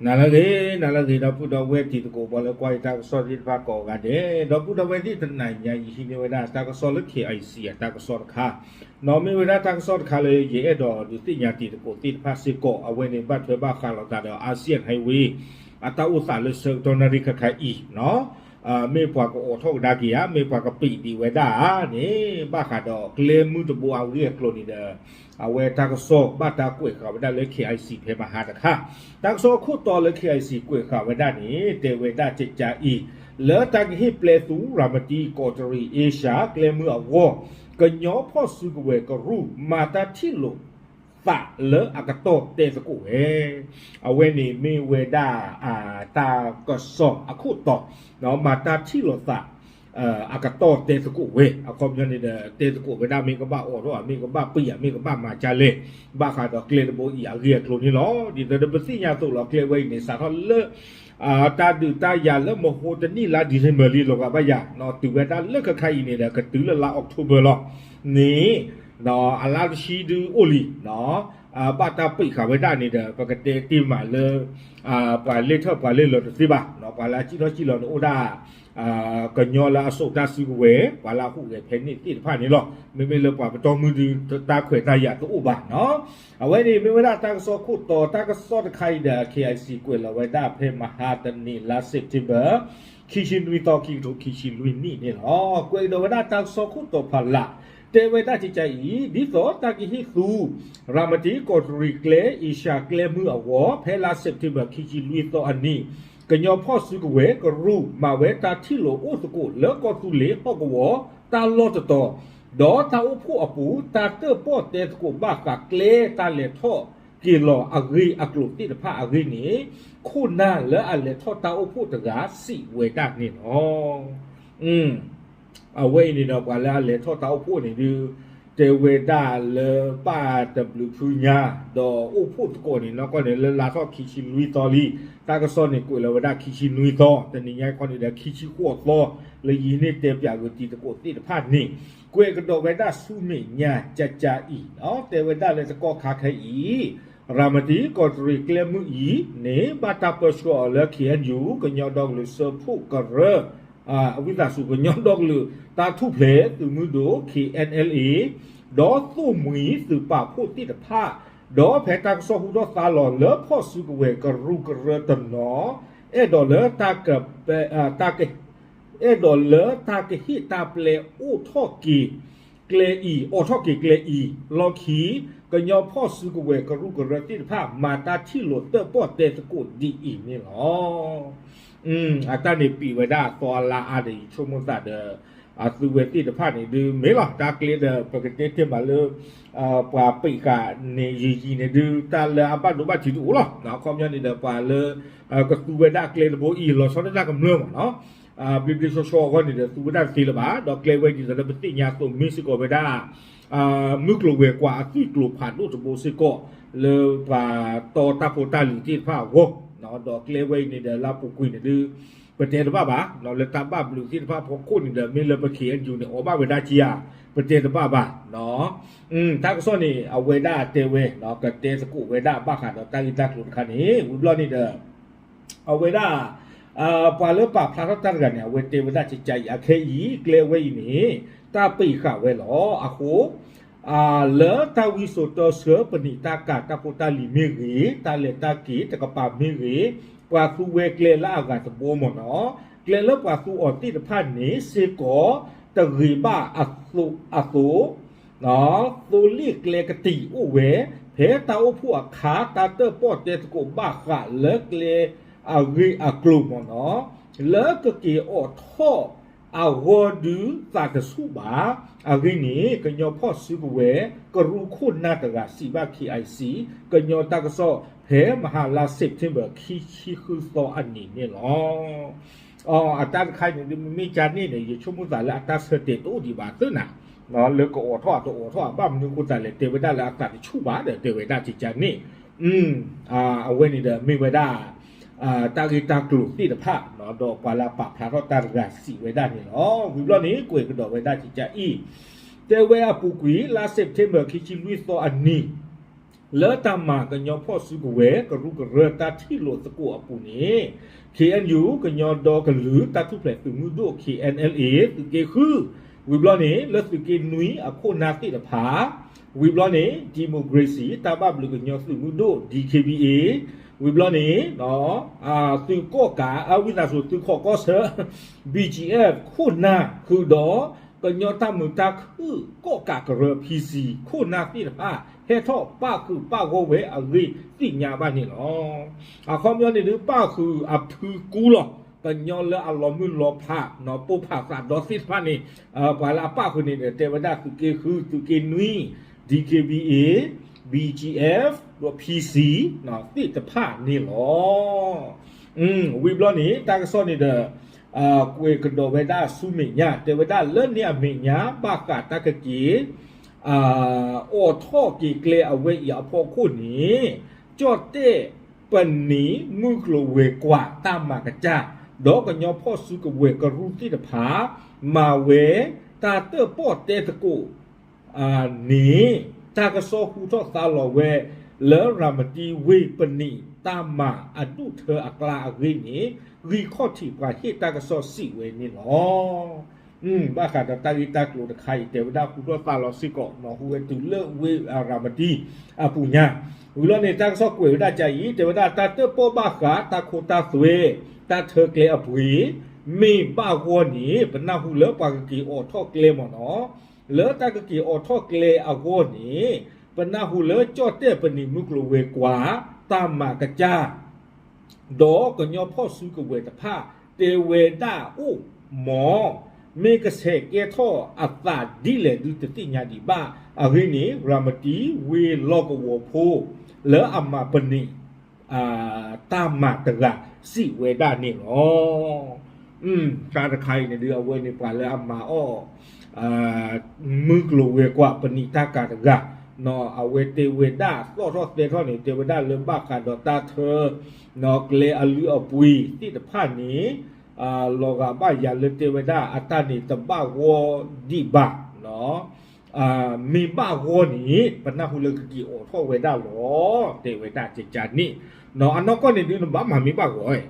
နၤလၢအဂ့ၤ နၤလၢအဂ့ၤ ဒီပုၢ်ဒီဝဲၢ်တံၤသကိး ပှၤလၢကွၢ်ယတၢ်ကစီၣ်သ့ၣ်တဖၣ်ကိးဂၤဒဲး, ဒီပုၢ်ဒီဝဲၢ်သ့ၣ် တနၤညါအံၤ ဟံးန့ၢ်ဝဲဒၣ်တၢ်ကစီၣ်လၢ KIC အတၢ်ကစီၣ်တခါ, ဒီးမ့ၢ်ဝဲဒၣ်တၢ်ကစီၣ်တခါလၢယအဲၣ်ဒိးဒုးသ့ၣ်ညါတံၤသကိးသ့ၣ်တဖၣ်စ့ၢ်ကီး, အဝဲန့ၣ်ဘၣ်ထွဲဘၣ်ဃးလိာ်သးဒီး Asian Highway အတၢ်အိၣ်သးလၢဆၢကတီၢ်နၣ်ရံၣ်ခါခါအံၤ မ့ၢ်ပှၤကအိးထီၣ်ကဒါက့ၤဧါ, မ့ၢ်ပှၤကပံးဒံးဝဲဒၣ်ဧါန့ၣ် ဘၣ်ဃးဒီးကျဲမုၢ်တဘိအဂ့ၢ်အကျိၤန့ၣ်ဒီး အဝဲတၢ်ကစီၣ်ဘၣ်တၢ်ကွဲးဃာ်ဝဲဒၣ်လၢ KIC ဖဲမဟါတခါ, တၢ်ကစီၣ်အခိၣ်တီလၢ KIC ကွဲးဃာ်ဝဲဒၣ်န့ၣ် တဲဝဲဒၣ်ကကါအံၤ, လၢတၢ်ကဟ့ၣ်ပျဲသူ ရၤမတံ ကီးတရံး အ့ရှၢၣ် ကျဲမုၢ်အဂီၢ်, ကညီဖီၣ်စုကဝဲၤကရူၢ် မၤတၢ်ထံၣ်လိာ်သးလၢအကတီၢ်တဲသကိးဝဲ, အဝဲန့ၣ်မ့ၢ်ဝဲဒၣ် တၢ်ကစီၣ်အခိၣ်တီ, မၤတၢ်ထံၣ်လိာ်သး အကတီၢ်တဲသကိးဝဲ, အခီပညီန့ၣ်ဒီး တဲသကိးဝဲဒၣ်မ့ၢ်ကဘၣ်အိးထီၣ်ဧါ, မ့ၢ်ကဘၣ်ပံးဧါ, မ့ၢ်ကဘၣ်မၤဒ်လဲၣ်, ဘၣ်ဃးဒီးကျဲတဘိအံၤအဂ့ၢ်အကျိၤန့ၣ်လီၤ. ဒ်သိးဒီးပသ့ၣ်ညါအသိးလီၤ ကျဲဝဲအံၤန့ၣ် စးထီၣ်လၢ တၢ်ဒုးတၢ်ယၤလၢမဟိတနံၣ်လါ December လံ လီၤဂာ်ဘၣ်ယၤ, တုၤဝဲဒၣ်လၢခဲခါအံၤန့ၣ်ဒီး ကတုၤလၢလါ October လီၤန့ၣ်, အလါတဆံဒုအိၣ်လံ ဘၣ်တၢ်ပံးဃာ်ဝဲဒၣ်န့ၣ်ဒီး ပကတဲတ့ၢ်မးလၢ ပှၤလဲၤထၢၣ်ပှၤလဲၤလီၤတသ့ဘၣ်, ပှၤလၢအစံၣ်ထီၣ်စံၣ်လီၤန့ၣ်အိၣ်ဒၣ် ကညီလၢအစိာ်တၢ်စုကဝဲၤ ပှၤလၢအဟူးဂဲၤဖဲန့ၣ်သ့ၣ်တဖၣ်န့ၣ်လီၤ. မ့မ့ၢ်လၢပှၤပတီၢ်မုၢ်ဒု တၢ်ခွဲးတၢ်ယာ်တအိၣ်ဘၣ်နီၤ. အဝဲန့ၣ်မ့ၢ်ဝဲဒၣ်တၢ်ကစီၣ်ခိၣ်တီ, တၢ်ကစီၣ်တခါအံၤဒီး KIC ကွဲးလီၤဝဲဒၣ်ဖဲမဟါတနံၤလါ September ခံဆံနွံသီ ခံကထိခံဆံလွံၢ်နံၣ်န့ၣ်လီၤ. ကွဲးကဒီးဝဲဒၣ်တၢ်ကစီၣ်ခိၣ်တီဖးလၢ် တဲဝဲဒၣ်ကကါအံၤ, ဒ်သိးတၢ်ကဟ့ၣ်သူ ရၤမတံ ကီးတရံးကျဲ အ့ရှၢၣ်ကျဲမုၢ်အဂီၢ် ဖဲလါ September ခံဆံလွံၢ်သီအနံၤ, ကညီဖီၣ်စုကဝဲၤကရူၢ် မၤဝဲတၢ်ထံၣ်လိာ်အိၣ်သကိးလၢကီၢ်သူလ့ၤဟီၣ်ကဝီၤ တၢ်လီၢ်တတီၤ, ဒီးတၢ်အိၣ်ဖှိၣ်အပူၤ တၢ်တၢၣ်ပီၣ်တဲသကိးဘၣ်ဃးကျဲတၢ်လဲၤထီၣ်က့ၤလီၤအဂ့ၢ်အကျိၤသ့ၣ်တဖၣ်အဂ့ၢ်န့ၣ်, ခိၣ်နၢ်လၢအလဲၤထီၣ်တၢ်အိၣ်ဖှိၣ်တဂၤစံးဝဲဒၣ်န့ၣ်လီၤ. အဝဲအံၤန့ၣ်ဒီး ပှၤလၢအလဲၤထီၣ်တၢ်အိၣ်ဖှိၣ်န့ၣ်ဒုး တဲဝဲဒၣ်လၢဘၣ်တဘျုးဖုညါ ဒီးအိၣ်ဖှိၣ်သကိးန့ၣ် နီၢ်ကီၢ်န့ၣ် လၢလါထီၣ်ခံဆံလွံၢ်သီလံ. တၢ်ကစီၣ်န့ၣ် ကွဲးလီၤဝဲဒၣ်ခံဆံနွံသီ, တနံၤညါခီန့ၣ်ဒီး ခံဆံဃိးသီ လၢယဟံးန့ၢ်တဲပၠးဂ့ၤတံၤသကိးသ့ၣ်တဖၣ်န့ၣ်, ကွဲးကဒီးဝဲဒၣ်ဆူမဲာ်ညါကကါအံၤ, တဲဝဲဒၣ်လၢတကီၢ်ခါခဲအံၤ ရၤမတံ ကီးတရံးကျဲမုၢ်အံၤန့ၣ် ဘၣ်တၢ်ပၢဆှၢအီၤလၢ KNU ကညီဒီကလုာ်စၢဖှိၣ်ကရၢ အဝံသးစူၤ ကညီဒီကလုာ်တၢ်ထူၣ်ဖျဲးသုးမုၢ်ဒိၣ် KNLA ဒီးသိၣ်မှံၤသုးပာ်ဖှိၣ်သ့ၣ်တဖၣ်, ဒီးဖဲတၢ်ကစီၣ်ဟူထီၣ်သါလီၤလၢဖီၣ်စုကဝဲၤကရူၢ်ကရၢတနီၤ, အဲၣ်ဒိးလၢတၢ်က အဲၣ်ဒိးလၢတၢ်ကဟ့ၣ်တၢ်ပျဲအိၣ်ထီၣ်က့ၤကျဲအံၤ, အိးထီၣ်က့ၤကျဲအံၤ, လီၢ်ခံ ကညီဖီၣ်စုကဝဲၤကရူၢ်ကရၢသ့ၣ်တဖၣ် မၤတၢ်ထံၣ်လိာ်တၢၣ်ပီၣ်တဲသကိးဒ်အံၤန့ၣ်လီၤ. အတၢ်န့ၣ်ပံးဝဲဒၣ်အသီအလါအါဒီး ယဆိကမိၣ်သးဒီး အသုဝဲသ့ၣ်တဖၣ်န့ၣ်ဒုး မ့ၢ်လီၤ တၢ်ကျဲဒီး ပကတဲတ့ၢ်မးလၢ ပှၤပံးဃာ်န့ၣ်ယံာ်ယံာ်န့ၣ်ဒုး တၢ်လၢအဘၣ်ဒိဘၣ်ထံးဒုးအိၣ်လီၤ. အခီပညီန့ၣ်ဒီး ပှၤလၢ ကသူဝဲဒၣ်ကျဲတဘိအံၤ လီၤဆီဒၣ်တၢ်ကမျၢၢ်မးနီၤ, ဘျ့ဘျ့ဆှီဆှီအဂီၢ်န့ၣ်ဒီး သူဝဲဒၣ်တသ့လၢၤဘၣ်. ဒီးကျဲဝဲဒ်သိးလၢပသ့ၣ်ညါအသိး မ့ၢ်စ့ၢ်ကီးဝဲဒၣ် မုၢ်ကျိၤဝဲၤကွာ်အသွံၣ်ကျိၤဖးဒိၣ်တဘိစ့ၢ်ကီး လၢပှၤတီတၢ်ဖိတၢ်လံၤသ့ၣ်တဖၣ်အဂီၢ်, ဒီးကျဲဝဲအံၤန့ၣ်ဒီး လၢအပူၤကွံာ်န့ၣ်ဒုး ပတဲတဘၣ်ဘၣ်, လၢတၢ်ဘၣ်ဘျုးသ့ၣ်တဖၣ်ဖီခိၣ်န့ၣ်ဒီး မ့ၢ်လၢပ KNU န့ၣ် အီၣ်ဘၣ်ဝဲဒၣ်က့ဧါ, ပတဲတဘၣ်ဘၣ်. တၢ်ကစီၣ်န့ၣ် အဝဲဒၣ်တဲဝဲ ကတဲသကိးဝဲဒၣ်ဘၣ်ဃးဒီးတၢ်ဂ့ၢ်တၢ်ကျိၤတခါန့ၣ် ဝံၤဘျီန့ၣ်ဒီး အဝဲဒၣ် ပှၤလၢပာ်ဖျါထီၣ်တၢ်တဂၤန့ၣ် အဝဲတဲဝဲဒၣ်ကကါအံၤ အခဲအံၤ ကျဲဝဲအံၤန့ၣ် တၢ်ပံးဃာ်ဝဲလီၤ. အဃိ လၢတၢ်ဝံစိာ်တၢ်ဆှၢပနံာ်တၢ်ကၤတၢ်ဖိတၢ်လံၤမ့ၢ်ဂ့ၤ, တၢ်လဲၤတၢ်က့ၤတကပၤမ့ၢ်ဂ့ၤ, ပှၤသူဝဲကျဲလၢအဂၤတဘိမ့ၢ်နီၤ, ကျဲလၢပှၤသူအီၤသ့ၣ်တဖၣ်န့ၣ်စ့ၢ်ကီး တဂ့ၤဘၣ်အသိး အသိး သိလ့ၣ်ကျဲကတံာ်အိၣ်ဝဲ ဖဲတၢ်အိၣ်ဖှိၣ်အခါ တၢ်တၢၣ်ပီၣ်တဲသကိးဘၣ်ဃးလၢကျဲအဂ့ၢ်အကျိၤမ့ၢ်နီၤ, လၢကက့ၤအိးထီၣ်အဂီၢ်ဒုးသးတဆူၣ်ဘၣ်. အဂ့ၢ်န့ၣ် ကညီဖီၣ်စုကဝဲၤ ကရူၢ်ခိၣ်နၢ်တဂၤစံးဘၣ် KIC ကညီတၢ်ကစီၣ် ဖဲမဟါလါ September ခံဆံဃုသီအနံၤန့ၣ်လီၤ. အတၢ်တခါအံၤန့ၣ်ဒုး မ့မ့ၢ်ကန့ၣ်န့ၣ် ယဆိကမိၣ်သးလၢအတၢ်ဆၢတဲာ်တအိၣ်ဒံးဘၣ်သ့ၣ်နၤ, လၢကအိးထီၣ်အတအိးထီၣ် ဘၣ်မနုၤအဃိသတးလဲၣ် တဲဝဲဒၣ်လၢအသးတဆူၣ်ဘၣ်ဒီး တဲဝဲဒၣ်ကကါန့ၣ်, အဝဲန့ၣ်ဒီးမ့ၢ်ဝဲဒၣ် တၢ်ဂ့ၢ်တၢ်ကျိၤသ့ၣ်တဖၣ် ဒီးပှၤလၢအပာ်ဖျါထီၣ်တၢ်တဂၤစံးဝဲဒၣ်န့ၣ်လီၤ. ဝံၤဘျီန့ၣ် ကွဲးကဒီးဝဲဒၣ်ကကါအံၤ, တဲဝဲအပူၤကွံာ် လါ September ခံဆံလွံၢ်သီအနံၤ လၢတၢ်မၤကညီဖီၣ်စုကဝဲၤ ကရူၢ်ကရၢတၢ်ထံၣ်လိာ်သကိးအပူၤန့ၣ် ခ့ၣ်အဲၣ်ယူၣ် ကညီဒီကလုာ်တၢ်ထူၣ်ဖျဲးသုးမုၢ်ဒိၣ် ခ့ၣ်အဲၣ်အဲၣ်အ့ သုးက့ဃု ဝံၤဘျီန့ၣ် လၢသုးက့နွံအခိၣ်နၢ်သ့ၣ်တဖၣ် ဝံၤဘျီန့ၣ် ဒံၣ်မိၣ်ခြ့ၣ်စံၣ် တၢ်ဘၣ်ဘျုးကညီသုးမုၢ်ဒိၣ် ဒံၣ်ခ့ၣ်ဘံၣ်အ့ ဝံၤဘျီန့ၣ် သုးကီၣ်ကး အဝံသးစူၤ သုးခိးကီၢ်ဆၢ ဘံၣ်ကၠံၣ်အဲၣ် ခိၣ်နၢ်ဃုာ်ဒီး ကညီတၢ်မုာ်တၢ်ခုၣ်ကီၣ်ကးကရၢ ဖံစံၣ် ခိၣ်နၢ်သ့ၣ်တဖၣ် ဟဲထီၣ်ပၣ်ဃုာ်ပၣ်ဂီၢ်ဝဲအဂ့ၢ်သ့ၣ်ညါဘၣ်န့ၣ်လီၤ. အခီပညီန့ၣ်ဒုး ပၣ်ဃုာ်အဖုကူလီၤ. ကညီလၢအလီၤမုၢ်လီၤဖး နီၢ်ပိၢ်ဖးသးဒီးသ့ၣ်တဖၣ်န့ၣ် ပှၤလၢအပၣ်ဃုာ်န့ၣ်ဒီး တဲဝဲဒၣ်သုးက့ဃု သုးက့နွံ ဒံၣ်ခ့ၣ်ဘံၣ်အ့ ဘံၣ်ကၠံၣ်အဲၣ် ဒီးဖံစံၣ် သ့ၣ်တဖၣ်န့ၣ်လီၤ. ဝံၤဘျီန့ၣ် တၢ်ကစီၣ်န့ၣ်ဒီး ကွဲးကဒီးဝဲဒၣ်ဆူမဲာ်ညါ တဲဝဲဒၣ်လၢန့ၣ်အမဲာ်ညါ ဘၣ်ဃးတၢ်ကက့ၤ အိးထီၣ်က့ၤကျဲအဝဲအံၤအဖီခိၣ်န့ၣ် ကၠီၣ်တဲၣ်ပနံာ်မုၢ်ကျိၤဝဲၤကွာ်တၢ်မၤကစၢ် ဒီးကညီဖီၣ်စုကဝဲၤကရူၢ်သ့ၣ်တဖၣ် မၤဝဲတၢ်တၢၣ်ပီၣ်တဲသကိး န့ၣ် တၢ်ကစီၣ်ဟူထီၣ်သါလီၤဝဲ လၢရၤမတံဝ့ၢ်ပနံာ်တၢ်မၤအဒူၣ်ထၢအကျါအဂ့ၢ်န့ၣ် ဂံၢ်ခီၣ်ထံးပှၤဟ့ၣ်တၢ်ကစီၣ်စံးဝဲန့ၣ်လီၤ. ဘၣ်ဃးဒီးတၢ်ဂ့ၢ်တၢ်ကျိၤတခါအံၤ တဲဝဲဒၣ်ဟူထီၣ်သါလီၤစ့ၢ်ကီး နီၢ်ဟူဝဲတုၤလၢဝ့ၢ်ရၤမတံအပူၤညါ ဝံၤလီၤန့ၣ် တၢ်ကစီၣ်ကွဲးဝဲဒၣ်ကါအံၤ တဲဝဲဒၣ်တၢ်တၢၣ်ပီၣ်ဘၣ်ဃးတၢ်ခိတၢ်သွဲ တၢ်ထၢကျဲအပှ့ၤ မ့ၢ်ဘၣ်ဂီၢ်န့ၣ် ပနၢ်ဟူလၢပှၤကက့ၤအိးထီၣ်ကျဲမ့ၢ်နီၤ လၢတၢ်ကက့ၤအိးထီၣ်ကျဲအဂီၢ်န့ၣ် ပနၢ်ဟူလၢကၠီၣ်တဲၣ်ပနံာ်မုၢ်ကျိၤဝဲၤကွာ် တၢ်မၤကစၢ် ဒီးကညီဖီၣ်စုကဝဲၤတဖၣ် တဲဝဲဒၣ်အိၣ်မ့ၢ် မ့ၢ်ကဆဲးကဲထီၣ်အသးဒ်လဲၣ်ဒုးတသ့ၣ်ညါဒံးဘၣ်. အဂ့ၢ်န့ၣ် ရၤမတံဝ့ၢ်လီၢ်ကဝီၤဖိ လၢအမၤပနံာ် တၢ်မၤတဂၤစံးဝဲဒၣ်န့ၣ်လီၤ. တၢ်တခါအံၤန့ၣ်ဒုး အဝဲန့ၣ်ပှၤလၢအမၤအီၣ် မုၢ်ကျိၤဝဲၤကွာ်ပနံာ်တၢ်ကၤတဂၤ အဝဲတဲဝဲဒၣ်သီၣ်ထီၣ်သဲထီၣ်န့ၣ် တဲဝဲဒၣ်လၢဘၣ်ဃးဒီးတၢ်ထၢ ကျဲအလုၢ်အပှ့ၤသ့ၣ်တဖၣ်န့ၣ် လီၤဂာ်ဘၣ်ယၤလၢတဲဝဲဒၣ်အတၢ်န့ၣ်တဘၣ်ဂီၢ်ဒံးဘၣ် မ့ၢ်ဘၣ်ဂီၢ်န့ၣ် ပနၢ်ဟူလၢကက့ၤအိးထီၣ်ဝဲဒၣ်လီၤ တဲဝဲဒၣ်ကကန့ၣ် အနီၢ်ကီၢ်န့ၣ်ဒုးနဘၣ်မၤမ့ၢ်ဘၣ်ဂီၢ်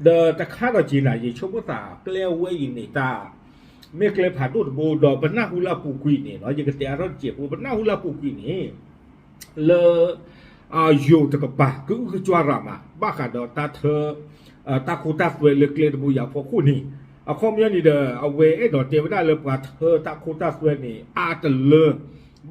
ဒီးတခါဒီးက့ၤနၤ ယဆိကမိၣ်သးကျဲအဝဲအံၤန့ၣ်တၢ် မ့ၢ်ကျဲဖးဒိၣ်တဘိဒီး ပနၢ်ဟူလၢအပူၤကွံာ်န့ၣ်လီၤ ယကတဲအါထီၣ်တစဲးဖိ ပနၢ်ဟူလၢအပူၤကွံာ်န့ၣ် လၢ ယိၤတကပၤ ကအုကစွါရၤမး ဘၣ်ဃးဒီးတၢ်ထၢ တၢ်ခိတၢ်သွဲလၢကျဲတဘိယၤဖီခိၣ်န့ၣ် အခီပညီန့ၣ်ဒီး အဝဲအဲၣ်ဒိးတဲဝဲဒၣ်လၢပှၤထၢတၢ်ခိတၢ်သွဲန့ၣ် အါတလၢ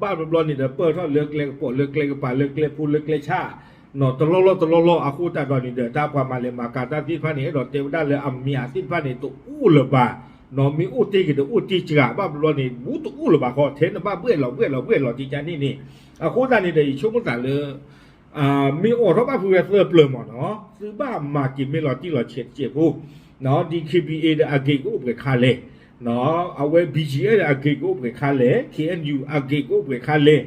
ဘၣ်ဘျီဘျီန့ၣ်ဒီး ပၢၢ်ထီၣ်လၢကျဲကပိာ်လၢကျဲကပၤလၢကျဲဖိလၢကျဲဆၣ် တလီၢ်လီၢ်တလီၢ်လီၢ်အဃိသတးဒီးန့ၣ်ဒီး တၢ်ပှၤမၤလဲၤမၤကၤတၢ်သ့ၣ်တဖၣ်န့ၣ် အဲၣ်ဒိးတဲဝဲဒၣ်လၢအမံၤသ့ၣ်တဖၣ်န့ၣ် တအိၣ်လၢၤဘၣ် မ့ၢ်အိၣ်တ့ၢ်က့ၤဒီးအိၣ်တ့ၢ်စှၤ ဘၣ်ဘျီန့ၣ် ဘူးတအိၣ်လၢၤဘၣ်ဃီ ထဲနဘၣ်ဘှဲၣ်လီၤဘှဲၣ်လီၤဘှဲၣ်လီၤကကန့ၣ်န့ၣ် အဃိသတးန့ၣ်ဒီး ယဆိကမိၣ်သးလၢ မ့ၢ်အိးထီၣ်ဘၣ်ဖုးဝဲသၢပျၢၤမ့ၢ်နီၤ သုဘၣ်မၤက့ၤမ့ၢ်လီၤတံၢ်လီၤဆဲးတစဲးဖိ DKBA ဒီးအဂ့ၢ်ကအိၣ်ပှဲၤခါလဲၣ် အဝဲ BGF ဒီးအဂ့ၢ်ကအိၣ်ပှဲၤခါလဲၣ် KNU အဂ့ၢ်ကအိၣ်ပှဲၤခါလဲၣ်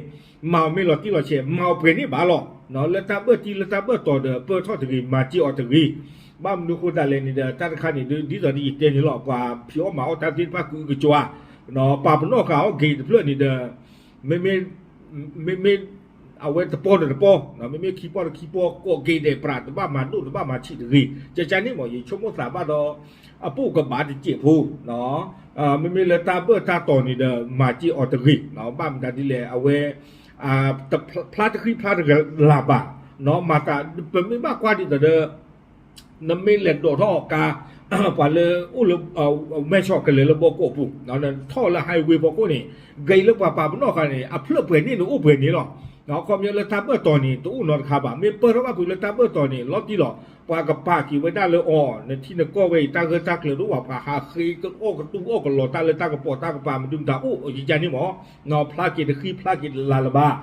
မၤအီၤမ့ၢ်လီၤတံၢ်လီၤဆဲး မၤအီၤပှဲၤန့ၣ်ဘၣ်လီၤ လၢတၢ်ဘၢၣ်တံၢ်လၢတၢ်ဘၢၣ်တီၤဒီး ပၢၢ်ထီၣ်တဂ့ၤ မၤစ့ၢ်အီၤတဂ့ၤ ဘၣ်မနုၤဃိသတးလဲၣ်န့ၣ်ဒီး တၢ်တခါန့ၣ်ဒ်သိးဒီးယတဲန့ၣ်လီၤ ပှၤဖံးအီၣ်မၤအီၣ်တၢ်သ့ၣ်တဖၣ်ကအုကစွါ ပာ်ပနီၣ်ဃာ်အီၣ်ဂ့ၤတဖျၢၣ်န့ၣ်ဒီး မ့မ့ၢ် မ့မ့ၢ် အဝဲတပီၢ်ဒီးတပီၢ် မ့မ့ၢ်ခံပီၢ်ဒီးခံပီၢ် ကိးက့ၤဒဲးပြး တဘၣ်မၤဒိၣ်တဘၣ်မၤဆံးတဂ့ၤ ကကန့ၣ်မ့ၢ် ယဆိကမိၣ်သးဘၣ်ဒီး အပိာ်ကဘၣ်တစဲးဖိ မ့မ့ၢ်လၢတၢ်ဘၢၣ်တၢ်တီၤန့ၣ်ဒီး မၤစ့ၢ်အီၤတဂ့ၤ ဘၣ်မတၤဒ်လဲၣ် အဝဲ ဖျါတဃံဖျါတကလးဘၣ် မၤသး ပမ့ၢ်ဘၣ်ကွၢ်ဒ်သိးဒီး နမ့ၢ်လဲၤဒိးထီၣ်ကါ ပှၤလၢအိၣ်လၢ မဲဆီးကလဲၤလၢဘီကီးပူၤ ထီၣ်လၢ highway ဖီခိၣ်န့ၣ် ဂ့ၤလၢပှၤပာ်ပနီၣ်ဃာ်န့ၣ် အဖျၢၣ်ပှဲၤန့ၣ်န့ၣ်အိၣ်ပှဲၤန့ၣ်လီၤ. အခီပညီလၢတၢ်ဘၢၣ်တီၤန့ၣ် တအိၣ်နီတခါဘၣ်. မ့ၢ်ပၢၢ်ထီၣ်ဘၣ်ဖုးလၢတၢ်ဘၢၣ်တီၤန့ၣ် လီၤတံၢ်လီၤ. ပှၤကပာ်က့ၤဝဲဒၣ်လၢအီၤ နထံနကီၢ်ဝဲအံၤ တၢ်ဂၢၢ်တၢ်ကျၢၤတအိၣ်ဘၣ် ပှၤဟးဃ့အီၣ်ကတူၢ်အီၣ်ကလီၤတၢ်လၢတၢ်ကပီၤတၢ်ကပၤ မနုၤမတၤအိၣ် ယကန့ၣ်မ့ၢ် ဖျါက့ၤတဃံဖျါက့ၤတလးလၢၤဘၣ်.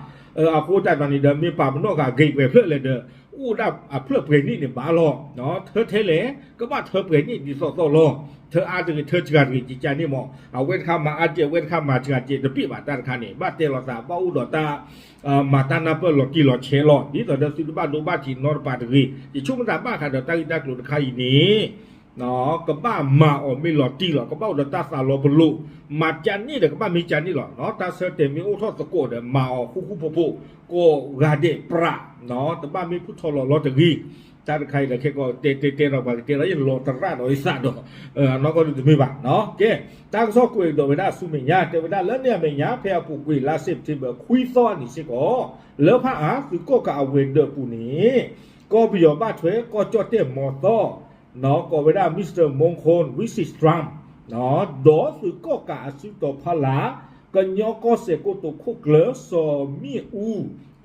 အဃိသတးဒီးန့ၣ်ဒီး မ့ၢ်ပာ်ပနီၣ်ဃာ်ဂ့ၤပှဲၤဖျၢၣ်လဲၣ်ဒီး အိၣ်ဒၣ်အဖျၢၣ်ပှဲၤန့ၣ်န့ၣ်ဘၣ်လီၤ. ထၢထဲလဲၣ် ကဘၣ်ထၢပှဲၤန့ၣ်ဒ်သိးသိးလီၤ. ထၢအါတဂ့ၤ ထၢစှၤတဂ့ၤ ကကန့ၣ်မ့ၢ် အဝဲတခါမၤအါတက့ၢ် အဝဲတခါမၤစှၤတက့ၢ် တဘၣ်ဘၣ်တၢ်တခါန့ၣ် ဘၣ်တဲလီၤသး ဘၣ်အိၣ်ဒီးတၢ် မၤတၢ်နၢ်ပၢၢ်လီၤတံၢ်လီၤဆဲးလီၤ. ဒ်သိးဒီးသုတဘၣ်ဒိဘၣ်ထံးနီတပၤတဂ့ၤ. ယဆိကမိၣ်သးဘၣ်ဃးဒီးတၢ်ဂ့ၢ်တၢ်ကျိၤတခါအံၤန့ၣ် ကဘၣ်မၤအီၤမ့ၢ်လီၤတံၢ်လီၤ, ကဘၣ်အိၣ်ဒီးတၢ်သးလီၤပလိာ်, မၤကန့ၣ်ဒီးကဘၣ်မ့ၢ်ကန့ၣ်လီၤ. တၢ်ဆၢတဲာ်မ့ၢ်အိၣ်ထီၣ်သကိးဒီး မၤအီၤဃူဃူဖိးဖိး, ကိးဂၤဒဲးပြး, တဘၣ်မ့ၢ်ဖုၣ်ထီၣ်လီၤလီၤတဂ့ၤ. တၢ်တခါအံၤဒီးခဲကိးတဲတဲတဲဒီး ပှၤကတဲလီၤယလီၤတရၣ်ဒီးယသးဒီး နီၢ်ကီၢ်ဒုတမ့ၢ်ဘၣ်. ကဲ, တၢ်ကစီၣ်ကွဲးကဒီးဝဲဒၣ်ဆူမဲာ်ညါ တဲဝဲဒၣ်လၢန့ၣ်အမဲာ်ညါ ဖဲအပူၤကွံာ်လါ September ခွံသီအနံၤစ့ၢ်ကီး လၢဖးအါ သုးကီၣ်ကးအဝဲၤဒၢးပူၤန့ၣ် ကီၢ်ပယီၤဘၣ်ထွဲကီၢ်ကၠီၣ်တဲၣ်မီၤသီ ကိးဝဲဒၣ် Mister Mongkon Visitram ဒီးသုးကီၣ်ကးအစုတီၤဖီလာ် ကညီကီၢ်စဲၣ်ကိတိာ်ခိၣ်ကျၢၢ် စီၤမ့ၣ်အူ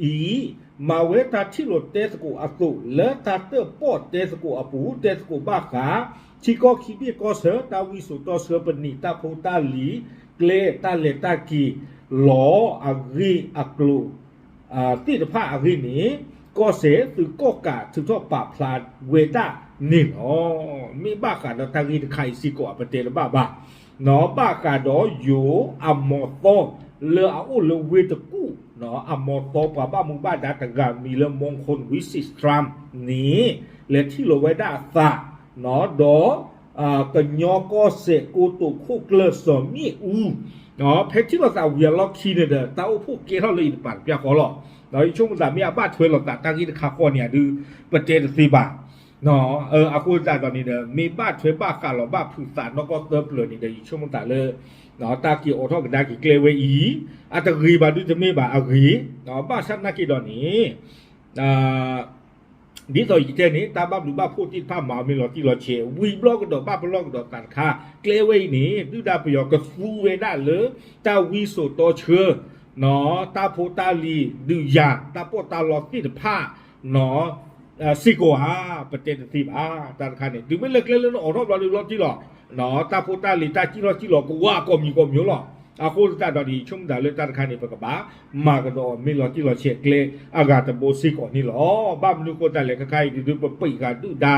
အံၤ မၤဝဲတၢ်ထံၣ်လိာ်တဲသကိးအသိး လၢတၢ်တၢၣ်ပီၣ်တဲသကိးအပူၤ တဲသကိးဘၣ်ဃး ထံကီၢ်ခံဘ့ၣ်ကီၢ်ဆၢ တၢ်ဝံစိာ်တီဆှၢပနံာ် တၢ်ဖိတၢ်လံၤ ကျဲတၢ်လဲၤတၢ်က့ၤ လီၤအဂ့ၢ်အကျိၤ သ့ၣ်တဖၣ်အဂ့ၢ်န့ၣ် ကီၢ်စဲၣ်သုးကီၣ်ကးထုးထီၣ်ပာ်ဖျါဝဲဒၣ်န့ၣ်လီၤ. မ့ၢ်ဘၣ်ဃးဒီးတၢ်ဂ့ၢ်တခါအံၤစ့ၢ်ကီး အပတဲတဘၣ်ဘၣ်, ဘၣ်ဃးဒီးယိၤအမီၤသီ လၢအအိၣ်လၢဝ့ၢ်တကူၣ် အမီၤသီပှၤဘၣ်မူဘၣ်ဒါတဂၤမံၤလၢ Mongkon Visitram န့ၣ် လဲၤထံၣ်လိာ်ဝဲဒၣ်အသး ဒီး ကညီကီၢ်စဲၣ်ကိတိာ်ခိၣ်ကျၢၢ်စီၤမ့ၣ်အူ ဖဲထံၣ်လိာ်သးဝံၤအလီၢ်ခံန့ၣ်ဒီး တၢ်အိၣ်ဖှိၣ်ကဲထီၣ်လၢအံၤတပၤတပျၢ်ဃီလီၤ. ဒီးယဆိကမိၣ်သးမ့ၢ်အဘၣ်ထွဲလိာ်သးတၢ်ဂ့ၢ်တခါဃီန့ၣ် အဒုး ပတဲတသ့ဘၣ်. အဃိသတးဒီးန့ၣ်ဒီး မ့ၢ်ဘၣ်ထွဲဘၣ်ဃးလီၤဘၣ်ဖုးသးနီၢ်ကီၢ်သၢပျၢၤန့ၣ်ဒီး ယဆိကမိၣ်သးလၢ တၢ်က့ၤအိးထီၣ်ကဒါက့ၤကျဲဝဲအံၤ အတဂ့ၤဘၣ်ဒုတမ့ၢ်ဘၣ်အဂ့ၤ, ဘၣ်ဆၣ်သနာ်က့ဒီးန့ၣ် ဒ်သိးယတဲန့ၣ် တၢ်ဘၣ်ဘျုးဘၣ်ဖှိၣ်သ့ၣ်တဖၣ်မၤအီၤမ့ၢ်လီၤတံၢ်လီၤဆဲး ဝံၤဘျီကဒီးဘၣ်ပလီၢ်ကဒီးသးတခါ ကျဲဝဲအံၤန့ၣ် ဒုၣ်ဒါပယီၤကသူဝဲဒၣ်လၢ တၢ်ဝံစိာ်တီဆှၢ တၢ်ဖိတၢ်လံၤ ဒုးယၤ တၢ်ပီးတၢ်လီသ့ၣ်တဖၣ် စ့ၢ်ကီးဧါ, ပတဲတသ့ဘၣ်. တၢ်တခါန့ၣ် တုၤမ့ၢ်လၢကျဲလၢနအိးထီၣ်ဘျီဒုးလီၤတံၢ်လီၤ, တၢ်ဖိတၢ်လံၤ တၢ်စံၣ်ထီၣ်စံၣ်လီၤကဝါကိးမံၤကိးမံၤလီၤ. အဃိသတးဒီးန့ၣ် ယဆိကမိၣ်သးလၢတၢ်တခါန့ၣ် ပကဘၣ်မၤကဒီးအီၤမ့ၢ်လီၤတံၢ်လီၤဆဲးကျဲအဂၤတဘိစ့ၢ်ကီးန့ၣ်လီၤ. ဘၣ်မနုၤဃိသတးလဲၣ် ခဲခါအံၤဒုး ပပှ့ၤဃာ်ဒုၣ်ဒါ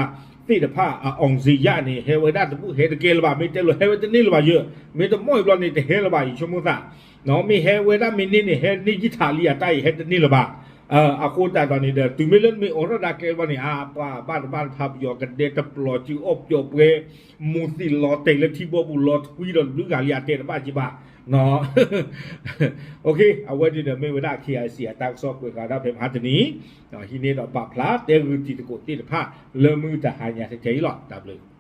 သ့ၣ်တဖၣ် အအောင်ဇေယျန့ၣ် ဟဲဝဲဒၣ်တဘူၣ်ဟဲတကဲလၢၤဘၣ်, မ့ၢ်တဲလိၤ ဟဲဝဲတန့ၢ်လၢၤဘၣ်ယဲ, မ့ၢ်တမီၢ်အံၤဘျီန့ၣ် တဟဲလၢၤဘၣ် ယဆိကမိၣ်သး, မ့ၢ်ဟဲဝဲဒၣ်မ့ၢ်န့ၢ်န့ၣ် ဟဲန့ၢ်ယံာ်ထးလံအတၢ်အံၤ ဟဲတန့ၢ်လၢၤဘၣ်. အဃိသတးဒီးန့ၣ်ဒီး တုၤမ့ၢ်လၢနမ့ၢ်အိးထီၣ်ဒၣ်ကျဲဘျီန့ၣ် အပှၤဘၣ်တဘၣ်တဖၣ်ပယီၤကဒဲတပျီၤ စုအီၣ်ပျီပှဲၤ မိၢ်သံၣ်လီၤတဲာ်လၢထံဘီပူၤလီၤထွံဒီးတဘျုးဂၤလံ အတဲတဘၣ်က့ၤဘၣ်. အဝဲန့ၣ်ဒီးမ့ၢ်ဝဲဒၣ် KIC အတၢ်ကစီၣ်ကွဲးဃာ်ဒၣ်ဖဲမဟါတနံၤ, ဟံးန့ၢ်ဒီးပာ်ဖျါတဲဂုာ်တံၤသကိးသ့ၣ်တဖၣ် လၢမုၢ်တဟါညါထဲအံၤလီၤ. တၢ်ဘျုး